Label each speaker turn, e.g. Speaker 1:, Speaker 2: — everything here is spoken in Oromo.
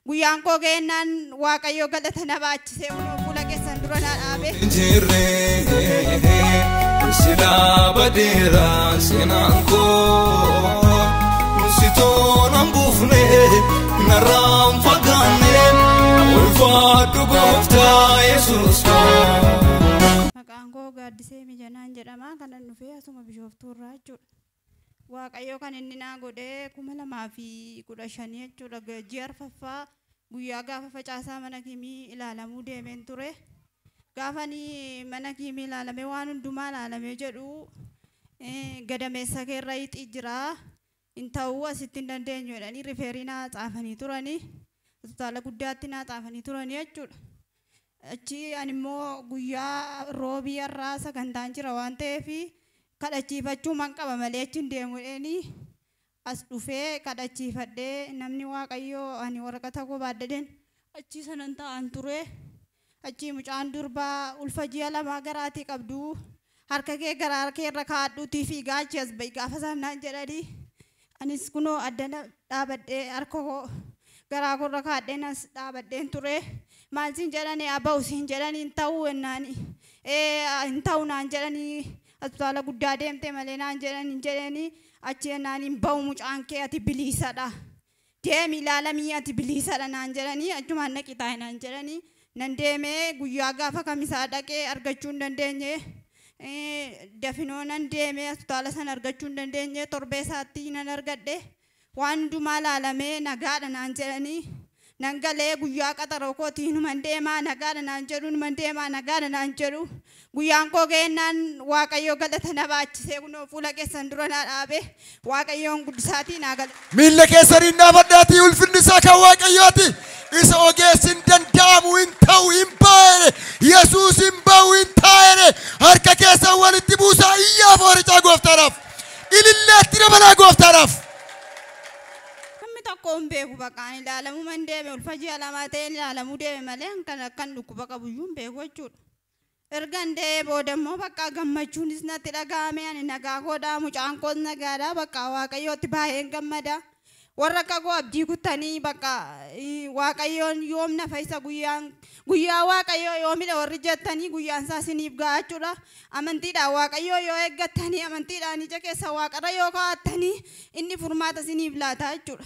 Speaker 1: Guyyaan koo ga'ennaan Waaqayyo galata na baachisee kunoo fuula keessan dura na dhaabe.
Speaker 2: Jirree silaa badeera seenaan koo sitoon buufne narraan fagaanne ulfaadhu gooftaa Yesuus koo.
Speaker 1: Maqaan koo Gaaddisee Mijanaan jedhama. Kanan dhufee asuma Bishooftuu irraa jechuudha. Waaqayyo kan inni naa godhee 2015 jechuudha. Ji'a arfaffaa guyyaa gaafa facaasaa mana kimii ilaalamuu deemeen ture. Gaafa ani mana kimii ilaalamee waan hundumaa ilaalamee jedhu gadameessa keerra hixii jira. Hin ta'uu asitti hin dandeenyu jedhanii rifeerii naa xaafanii turanii. Hospitaala guddaatti naa xaafanii turanii jechuudha. Achi ani immoo guyyaa roobii har'aa sagantaan jira waan ta'eef kadhachiifachuu man qaba malee achi hin deemu jedhanii as dhufee kadhachiifadhee namni Waaqayyoo ani waraqata koo baaddadeen achi sanan taa'an ture. Achi mucaan durbaa ulfa ji'a 2 garaatii qabdu harka kee garaa kee irra kaa'adhuutii fiigaa achi as ba'i gaafa sanaan jedhanii anis kunoo addana dhaabadhee harka koo garaa koorra kaa'adheen as dhaabadheen ture. Maal siin jedhanii aba'u siin jedhanii hin ta'uu ennaani hin ta'u naan jedhanii hospitaala guddaa deemte malee naan jedhanii jedhanii achi ennaan hin ba'u mucaan kee ati biliisadha. Deemi ilaalamii ati biliisadha naan jedhanii achumaan naqi taa'e naan jedhanii nan deemee guyyaa gaafa kamisaa dhaqee argachuu hin dandeenye. Dafinoo nan deemee hospitaala sana argachuu hin dandeenye torbee isaatti nan argadhe waan hundumaa ilaalamee nagaadha naan jedhanii nan galee guyyaa qaxaroo kootii numan deemaa nagaadha naan jedhu numan deemaa nagaadha naan jedhu guyyaan koo ga'ennaan Waaqayyo galata na baachisee kunoo fuula keessan dura na dhaabe Waaqayyoon guddisaatii naa gala.
Speaker 3: Miilla keessaniin dhaabadhaatii ulfinni isaa kan Waaqayyooti. Isa ogeessi hin danda'amu hin ta'u hin baay'ee Yesuus hin ba'u hin taa'e harka keessan walitti buusaa iyyaa fooricaa gooftaadhaaf. Ililleetti dabalaa gooftaadhaaf.
Speaker 1: Namni tokko hin beeku bakka ani ilaalamuu man deeme ulfa ji'a 2 ta'e ilaalamuu deeme malee kan akkan dhukkuba qabu iyyuu hin beeku jechuudha. Ergan dee'ee booda immoo bakka gammachuunis natti dhaga'ame ani nagaa koodhaa mucaan koos nagaadhaa bakka Waaqayyootti baay'een gammada. Warra akka koo abdii kuttanii bakka Waaqayyoon yoom na fayyisa guyyaa Waaqayyoo yoomidha warri jettanii guyyaan isaa isiniif ga'a jechuudha. Amantiidhaan Waaqayyoo yoo eeggattanii amantiidhaan ija keessa Waaqarra yoo kaa'attanii inni furmaata isiniif laata jechuudha.